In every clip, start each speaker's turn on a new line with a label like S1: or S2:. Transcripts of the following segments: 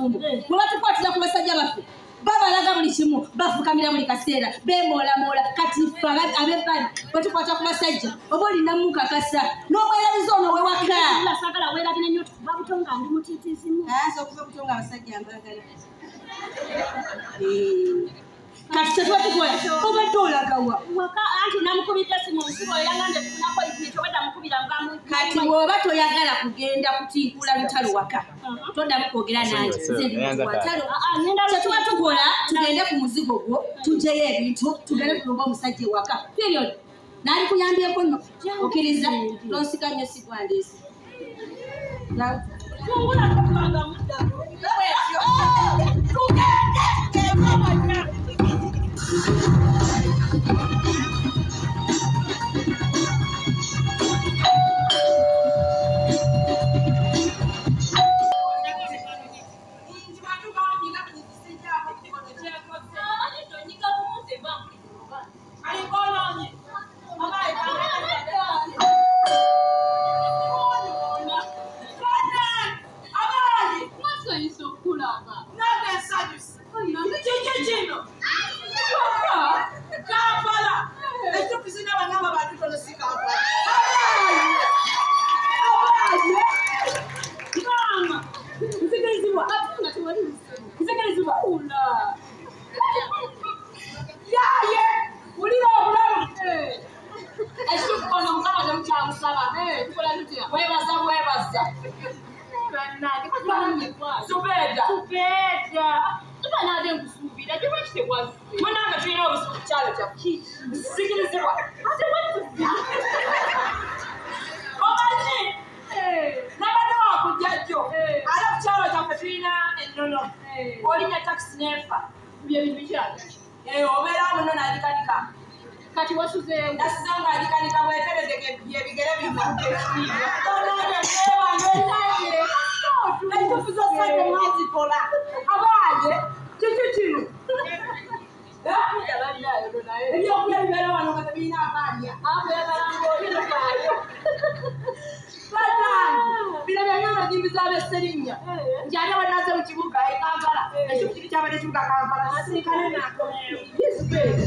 S1: Abafumbo bwe batukwatira ku basajja baffe, babalaga buli kimu, bafukamira buli kaseera, beemoolamoola. Kati ffe ab'ebbali bwe tukwata ku basajja, oba olina mukakasa n'omwerabiza ono wewaka.
S2: Saagala weerabire nnyo, tukuva buto nga ndi mutiitizimu.
S1: Nze okuva buto nga abasajja mbaagala. Kati kyetuba tukola, obadde olagawa?
S2: Waka, anti namukubidde simu omusibe oyo, yangambye tufunako ikintu, obadde amukubira nga
S1: Kati bw'oba toyagala kugenda kutinkula lutalo waka, toddamu kwogera nange. Nze ndi muntu wa ntalo. Kyetuba tukola, tugende ku muzigo gwo, tugyeyo ebintu, tugende tulumbe omusajja ewaka, period. Naalikuyambyeko nno. Okkiriza? Tonsiga nnyo, sigwandiise.
S2: Mwasanyusa okulaba.
S3: Kiki kino? Kampala. Ekituufu sirina bagamba bantu tono si Kampala. Abaaye! Maama! Nzikirizibwa.
S2: Ate nga tewali buzibu.
S3: Nzikirizibwa.
S2: Wula.
S3: Yaaye! Wulira obulamu. Ekituufu ono Mukama temukyamusaba.
S2: Tukola tutya?
S3: Webaza bwebaza.
S2: Bannange, kati
S3: Zubeeda.
S2: Zubeeda. Tuba naade nkusuubira, gye lwaki tewazze?
S3: Munange, tulina obuzibu ku kyalo kyaffe. Nzikirizibwa.
S2: Ate wali buzibu.
S3: Omanyi nabadde wakujja jjo, ate ku kyalo kyaffe tulina ennono, olinya takisi neefa.
S2: Bye bintu bikyali.
S3: Obeera muno n'agikanika.
S2: Kati wasuzeewo.
S3: Nasize nga agikanika bweteredeke byebigere bino. Entufu zosente mwazikola. Abaaye, kiki kino? Ebyokulya bibeera wano nga tebirina akalya. Bannange, bino byonna nyimbi z'abesserinnya nti ate banaze mu kibuga e Kampala. Ekibu kiri kyabadde kibuga Kampala, sisinkane nako.
S2: Zubeeda,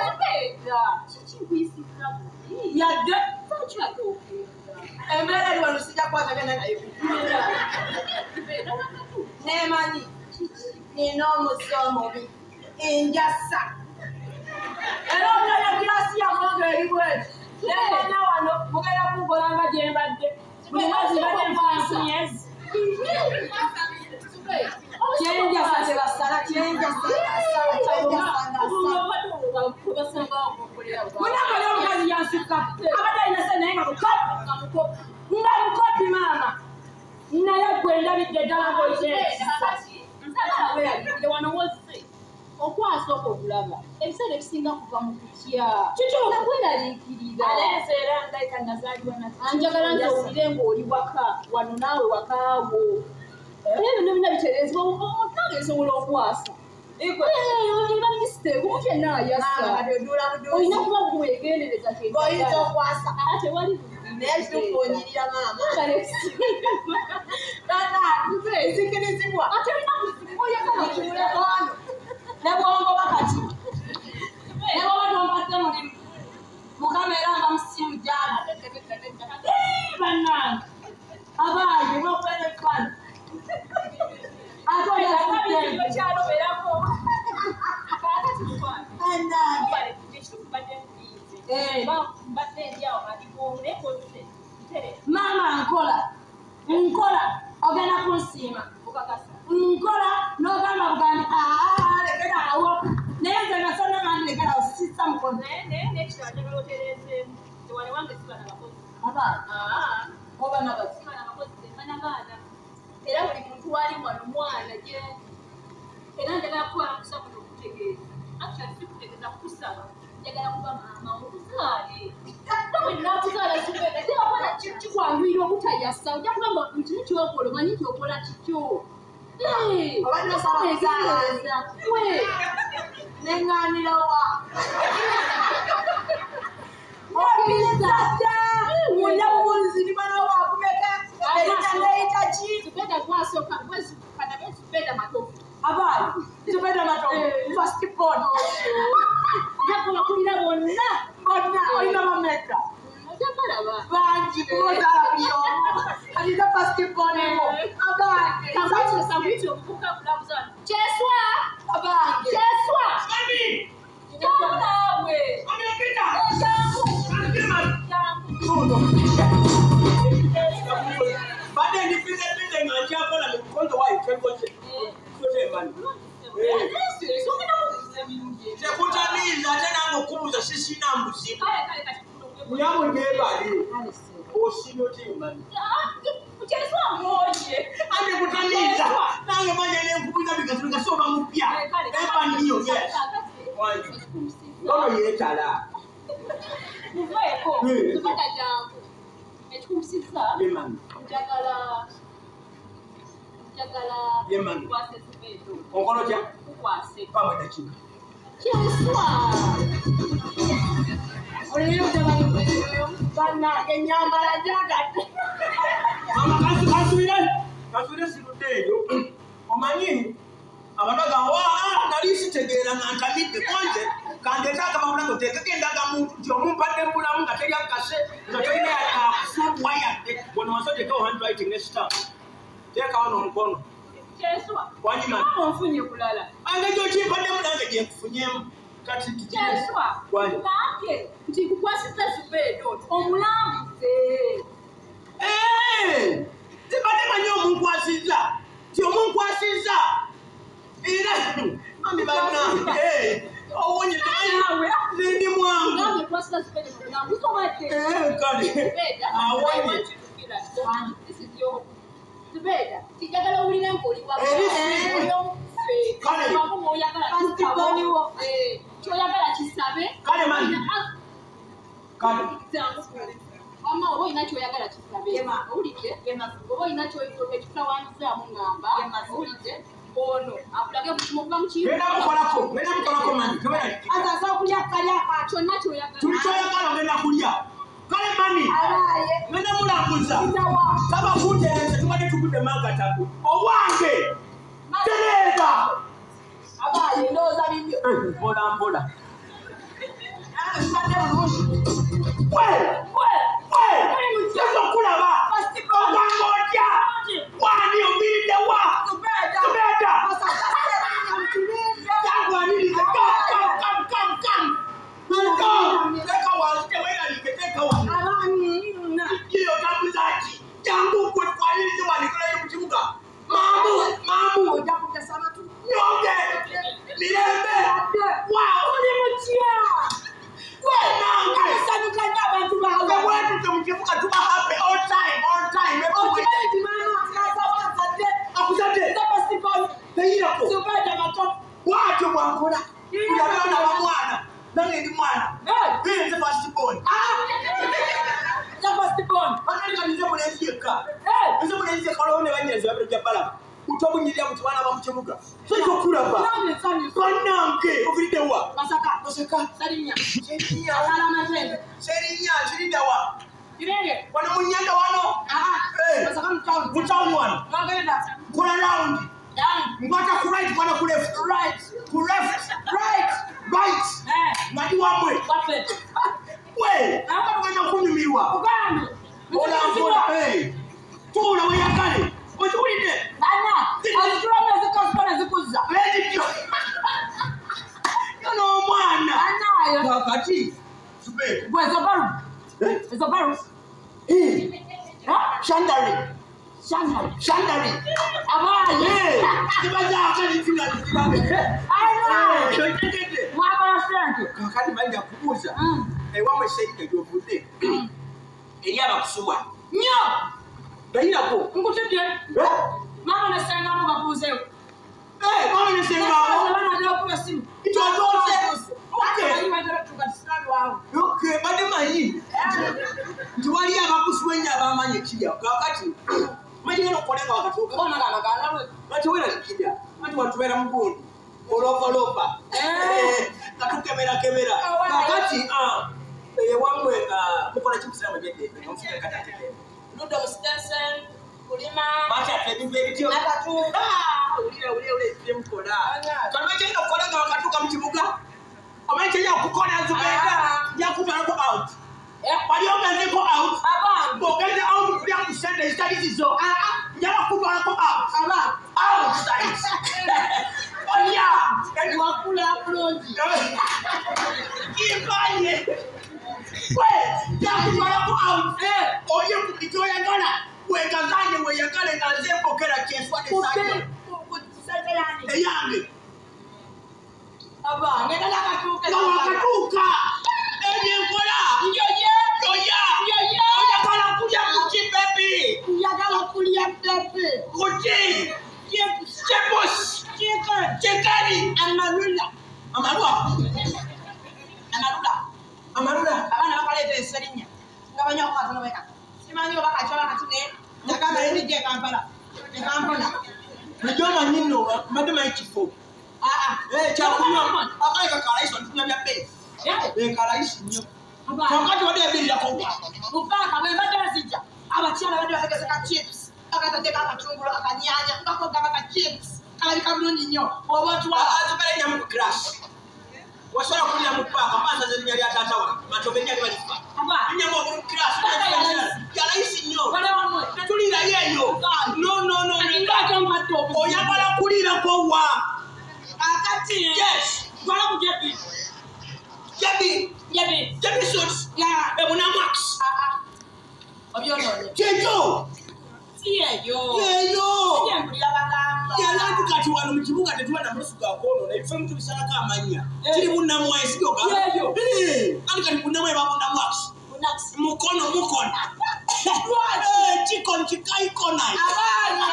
S2: Zubeeda. Kiki nkuyisizza bubi?
S3: Yadde.
S2: Lwaki ate ogenda?
S3: Embeera eri wano, sijja kukwatagana nayo.
S2: Zubeeda, wakatu.
S3: Nemanyi nina omuze omubi, enjasa, era omulala girasi yamonga eri bweti nemanya wano mugenda kunkola nga gye mbadde buli mwezi, mbadde nfansinyezi. Kyenjasa kyebasala, kyenjasa asala, kyenjasa ngaasala. Munange, oli omukazi yansukka, abadde alina sente naye nga mukopi, nga mukopi maama. Naye gwe ndabidde ddala ng'olina ekisa.
S2: Wano wozze okwasooka okulaba ebiseera ebisinga kuva mu kutya.
S3: Kituufu.
S2: Nakweraliikirira.
S3: Aleese era ndabika nazaalibwa.
S2: Anjagala nti owulire ng'oli waka wano, naawe wakaawo, era ebintu bina bitereezebwa. Omuntu nange nsobola okwasa eba mistake, omuntu yenna ayasa. Olina kuba weegendereza.
S3: Oyinza okwasa.
S2: Tewali.
S3: Naye kituufu onyirira maama. Bannange, nzikirizibwa.
S2: Ate olina buzibu oyagala.
S3: Ntuuleko wano ne bwongoba, kati ne bwoba tompadde mulimu, Mukama era nga musiimu gyali. Bannange, abaaye bokwera ebifaananyi, ate oli afudde. Bannange. Maama, nkola nkola, ogenda kunsiima. Nkola n'ogamba bugambi, "Aa, lekera awo." Naye nze nga sonna ndi lekera awo, sissa mukono. Abaana oba nabazi?
S2: Era buli muntu wali wano mwana gyendi, era njagala kuwala mukisa guno okutegeeza, actually si kutegeeza, kukusaba. Njagala kuba maama okuzaale. Bwe nakuzaala, Zubeeda, tebakola kikwanguyira obutayasa. Ojja kuba nga buli kimu kyokola omanyi nti okola kikyo.
S3: Obadde osaba kuzaala ani?
S2: We.
S3: Neŋŋaanirawa? Okkiriza dda wulira bubulizi, ndi mwana wo wakumeka, erinnya neyita ki?
S2: Zubeeda, gwasooka gwezi. Bonna.
S3: Bonna olina bameka?
S2: Ojja balaba.
S3: Bangi kubozaala buli omu. Kati nze first born wo. Abange.
S2: Kamuyite omuvubuka akulamuza wano. Kyeswa!
S3: Abange.
S2: Kyeswa!
S4: Mami!
S2: Jangu naawe.
S4: Mami Peter!
S2: Jangu.
S4: Mami!
S2: Jangu.
S4: Badde ndi busy busy nga nkyakola mu mukono waayo kyenkoze. Koze mani. Tekutamiiza ate nange okubuuza sisina mbuzibu.
S2: Kale kale kati kuno
S4: Nyamu gyebale. Osiima otya mami?
S2: Kyeswa mwoye.
S4: Ate kutamiiza. Nange manya nenkubuuza bigaso bigaso oba mupya. Empa nniyo yes. Wangi. Ngono yeetala.
S2: Muveeko.
S4: Eh.
S2: Tubadda jangu. Ekikumusizza
S4: Ye mami.
S2: njagala njagala
S4: Ye mami.
S2: nkukwase Zubedo.
S4: Onkola otya?
S2: Nkukwase.
S4: Pamwe dakika.
S2: Kyeswa.
S3: Olina mutabani we. Bannange ennyambala njagadde.
S4: Mama kansubire kansubire sirudde eyo omanyi abagaga wa nali sitegeera nga ntamidde konze kandeete akababulago teekeko endagamuntu nti omumpadde mu bulamu nga teri akase nga tolina akusumbwa yadde wano wansi oteekewo handwriting ne stamp teekawo n'omukono
S2: Kyeswa.
S4: Wanyima.
S2: Mama onfunye bulala.
S4: ange gyokimpadde nange gyenkufunyemu kati
S2: Kyeswa.
S4: Wangi.
S2: Ngambye nti nkukwasizza Zubedo omulambuze.
S4: Eh, tibadde manyi omunkwasizza ti omunkwasizza era mami bannange owonye ndi mwangu
S2: Ngambye nkukwasizza Zubedo omulambuze obadde.
S4: Eh, kale
S2: Zubeda, I
S4: awonye
S2: want you to feel at home. This is your home. Zubeda, njagala owulire ng'oli wa-
S4: Eri free.
S2: oli omuffe.
S4: Kale.
S2: Wamu w'oyagala
S3: First
S2: tukawo.
S3: born wo.
S2: Eh, ky'oyagala kisabe.
S4: Kale, mami.
S2: Ah,
S4: kale
S2: jangu. Wamma oba olina ky'oyagala kisabe.
S1: Yema.
S2: Owulidde?
S1: Yema.
S2: Oba olina ekikutawaanyizaamu ŋŋamba.
S1: Yema.
S2: Owulidde? Ono akulage buli kimu okuva mu kiyungu.
S4: genda mukolako genda mukolako mami tobeera
S3: Aza asobola kulya akalya akati.
S2: Kyonna ky'oyagala.
S4: tuli kyoyagala ogenda kulya kale mami
S3: Abaaye.
S4: ngenda mulambuza
S3: Nzawa.
S4: tabakutereeza tubadde tugudde mankataku owange tereeza
S3: Abaaye ndowooza bibyo.
S4: mpola mpola
S3: Nange kibadde bulungi.
S4: we we teza okulaba
S3: First born.
S4: ogamba otya wani oviiridde wa
S3: Zubeda.
S4: Zubeda.
S3: Masaka Serinnya mu kibinja.
S4: Yagwanirize kam kam kam kam kam kam teeka wansi teweeraliike teeka wansi
S3: Abaana.
S4: ye otambuza ki jangu gwe twanirize wanikolayo mu kibuga maamu maamu
S3: Ojja kugesa amatu.
S4: nyonge mirembe wa
S3: Oli mutya?
S4: we nange
S3: Nsanyuka nnyo abantu
S4: Ffe
S3: bawe.
S4: bwetutyo mu kibuga tuba happy all time all time
S3: Okimanyi nti maama nkaza wanzadde.
S4: akuzadde
S3: Nze first born.
S4: teyirako
S3: Zubeda Matovu.
S4: bwatyo bwankola buli abaana bamwana nange ndi mwana
S3: Hey.
S4: nze first born
S3: Ah! Nze first born.
S4: ate nze mulenzi yekka
S3: Hey.
S4: nze mulenzi yekka olwo ne bannyinaze babiri ojja balaba utobunyirira buti baana ba mu kibuga soyinza okulaba
S3: Nange nsanyusa.
S4: bannange oviridde wa
S3: Masaka.
S4: Masaka
S3: Serinnya.
S4: Serinnya
S3: Alala Matende.
S4: Serinnya kiridda wa
S3: Kirere.
S4: wano mu nnyanja wano
S3: Ah.
S4: Eh.
S3: Masaka mu town.
S4: mu town wano
S3: Mwagenda.
S4: nkola round
S3: Down.
S4: nkwata ku right nkwata ku left
S3: Right.
S4: ku left
S3: Right.
S4: right
S3: Eh.
S4: nga ndi wammwe
S3: Waffe.
S4: we tugenda kunyumirwa
S3: Uganda.
S4: mpola mpola eh. tuula weyagale okiwulidde
S3: Bana. Ozitulamu ezikosiko ne zikuzza.
S4: ekityo yo n'omwana
S3: Banayo.
S4: kakati Zubeda
S3: Gwe Zobaru. Zobaru. Ha?
S4: shandari
S3: Shanghai.
S4: shandari
S3: Abaaye.
S4: zibazaako zitulazibabe
S3: Abaaye.
S4: otegedde
S3: Mwagala ssente.
S4: kakati manja kubuuza
S3: Mm.
S4: ewamwe sente gyovudde eri abakusubwa
S3: Nnyo.
S4: gayirako
S3: Nkutidde. Maama ne ssengamu babuuzeewo.
S4: mama nesengaawo
S3: Banaatera okuba essimu.
S4: Nti otuuse. Okay.
S3: Ate batera tuuka tusinalwawo.
S4: Okay, badde manyi nti waliyo abakusubwa ennyo abamanyi ekirya kakati manyi genda okukola nga wakatuuka
S3: Bona gano galawe.
S4: nga teweeralikira anti watubeera mu gundi olopalopa
S3: Eh.
S4: nga tukeberakebera kakati ewammwe mukola ki musiraamu ebyedde omufuekatategeera
S3: Ludda mu Stenson, kulima.
S4: mati ate ebintu ebityo
S3: Nakatu.
S4: Ah, wulira wulira wulira ebyemukola kano ekyenda okukola nga wakatuuka mu kibuga omanyi kyenya okukola Zubeda
S3: Ah.
S4: out.
S3: Abange.
S4: Bw'ogenda out kulya ku ssente ezitali zizo. Njala kutwalako out.
S3: Abange.
S4: Outside. Olya.
S3: Wakula bulungi.
S4: Kipanye. Gwe, njakutwalako out. Olye ku buli ky'oyagala. Weegazanye weeyagale nga nze mpokera kyenswa ne ssanyu.
S3: Ku ssente yange.
S4: Eyange.
S3: Abange nga nakatuuka.
S4: Nga wakatuuka. Ebyo enkola.
S3: Njoye.
S4: Oya.
S3: Njoye.
S4: Oyagala kulya kuki baby?
S3: Njagala kulya pepe.
S4: Kuki?
S3: Chips.
S4: Chips.
S3: Chicken.
S4: Chicken.
S3: Amalula.
S4: Amalwa.
S3: Amalula.
S4: Amalula.
S3: Abaana bakaleeta eserinnya nga banywa ku katono bweka. Simanyi oba kaki oba kati naye nagamba naye ndijja e Kampala. E Kampala.
S4: Najja omanyi nno mbadde manyi kifo.
S3: Aa.
S4: Eh, kyakunywa. Akaleka kalayisi tunywa bya bbeeyi. Eh, kalayisi nnyo. Kyokka tubadde yabirirako wa.
S3: Mu paaka bwe mbadde nzija abakyala badde bategese ka chips akataddeko akatungulu akanyanya ngako gaba ka chips kalabika bulungi nnyo oba otwala.
S4: Azibale nnyamu ku class. Wasobola kulira mu paaka mbansaza erinnya lya taata wange. Matobe erinnya liba lifa.
S3: Aba.
S4: Nnyamu obulu class.
S3: Paaka ya layisi.
S4: Ya layisi nnyo.
S3: Bale wamwe.
S4: Tetuliirayo eyo. No, no, no.
S3: Kati lwaki ompadde obuzibu?
S4: Oyagala kuliirako wa?
S3: Kakati.
S4: Yes.
S3: Twala ku Jebi.
S4: Jebi.
S3: Jebi.
S4: Jebi suits.
S3: Ya.
S4: Ebuna Max.
S3: Aa. Obyonoonye.
S4: Kyekyo.
S3: Si eyo.
S4: Yeyo.
S3: Si mpulira bagamba.
S4: Yalantu kati wano mu kibuga tetuba na mulusu gwa kwonoona ebifo ebimu tubisalako amannya.
S3: Eh.
S4: Kiri Bunnamwaya si byogamba?
S3: Yeyo.
S4: Eh, kati kati Bunnamwaya ba Bunnamwax.
S3: Bunax.
S4: Mukono mukono.
S3: Lwaki?
S4: Eh, kikono kikaikona.
S3: Abaana.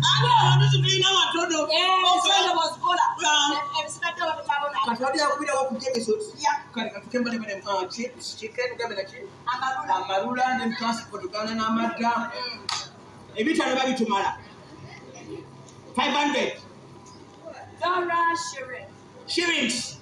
S4: Ate abantu situlina matono.
S3: Eh, ensonga bw'ozikola.
S4: Ah.
S3: Ebisigadde oba tokyabona.
S4: Kati wali yakubirako ku Jebi suits.
S3: Ya.
S4: Kale katukemba ne bane, ah, chips, chicken, tugambe na ki?
S3: Amalula.
S4: Amalula ne transport tugana n'amata. Ebitaano babitumala. 500
S3: Dollar shilling.
S4: shillings.